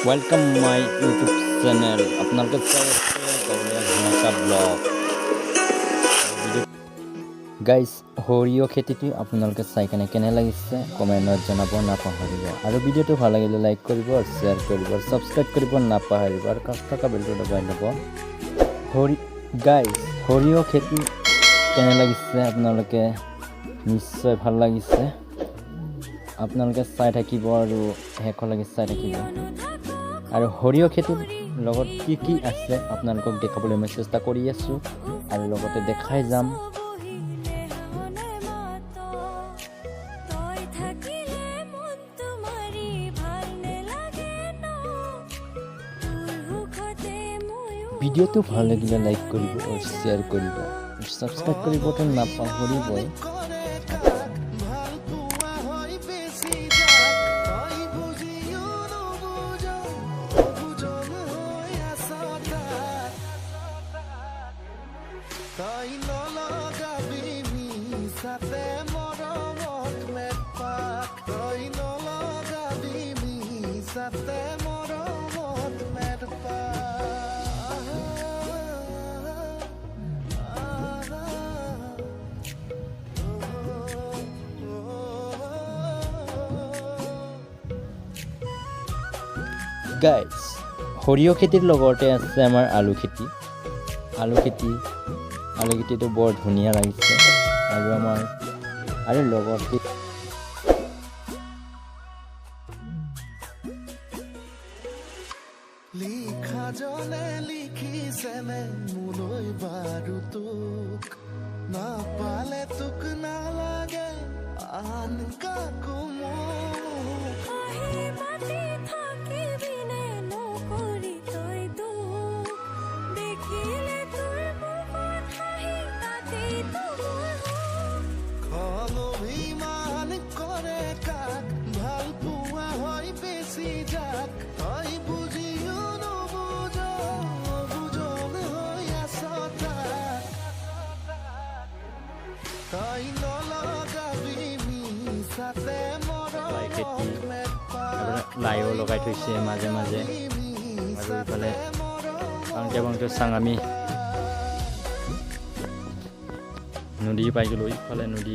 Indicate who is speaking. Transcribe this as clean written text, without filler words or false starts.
Speaker 1: Welcome my YouTube channel. আপোনালোকে চাই আছে গাঁৱলীয়া ধুনীয়া ব্লগ গাইজ। সৰিয়হ খেতিটো আপোনালোকে চাই কেনে কেনে লাগিছে, কমেণ্টত জনাব নাপাহৰিব। আৰু ভিডিঅ'টো ভাল লাগিলে লাইক কৰিব আৰু শ্বেয়াৰ কৰিব আৰু ছাবস্ক্ৰাইব কৰিব নাপাহৰিব আৰু কাষ থকা বেলটো দবাই ল'ব। গাইজ, সৰিয়হ খেতি কেনে লাগিছে আপোনালোকে? নিশ্চয় ভাল লাগিছে। আপোনালোকে চাই থাকিব আৰু শেষলৈকে চাই থাকিব। আৰু সৰিয়হ খেতিৰ লগত কি কি আছে, আপোনালোকক দেখাবলৈ মই চেষ্টা কৰি আছোঁ আৰু লগতে দেখাই যাম।
Speaker 2: তই থাকিলে মনটো মাৰি ভাল নেলাগে ন, তোৰ সুখতে ময়ো।
Speaker 1: ভিডিঅ'টো ভাল লাগিলে লাইক কৰিব আৰু শ্বেয়াৰ কৰিব আৰু ছাবস্ক্ৰাইব কৰিবতো নাপাহৰিবই।
Speaker 3: কৰে কাক ভাল পোৱা হয় বেছি যাক, তই বুজিও নুবুজ, অবুজন হৈ আছ তাক। তই নলগাবি মিছাতে মৰমত মেটপাক, তই নলগাবি মিছাতে মৰমত মেটপাক।
Speaker 1: গাইজ, সৰিয়হ খেতিৰ লগতে আছে আমাৰ আলু খেতি। আলু খেতি, আলু খেতিটো বৰ ধুনীয়া লাগিছে। আৰু আমাৰ আৰু লগতে
Speaker 3: লিখাজনে লিখিছেনে মোলৈ বাৰু তোক? নাপালে তোক নালাগে আন কাকো মোক।
Speaker 2: হাঁহি মাতি থাকিবিনে নকৰি তই দুখ? দেখিলে তোৰ মুখত হাঁহি, তাতেইতো মোৰ সুখ।
Speaker 3: খল অভিমান কৰে কাক ভাল পোৱা হয় বেছি যাক, তই বুজিও নুবুজ, বুজন হৈ আছ তাক। তই নলগাবি মিছাতে
Speaker 1: লাই খেতি।
Speaker 3: মৰমত মেটপাক।
Speaker 1: আৰু লাইও লগাই থৈছে মাজে মাজে। আৰু ইফালে বাংকে চাং আমি নদী পাই গ'লোঁ। ইফালে নদী,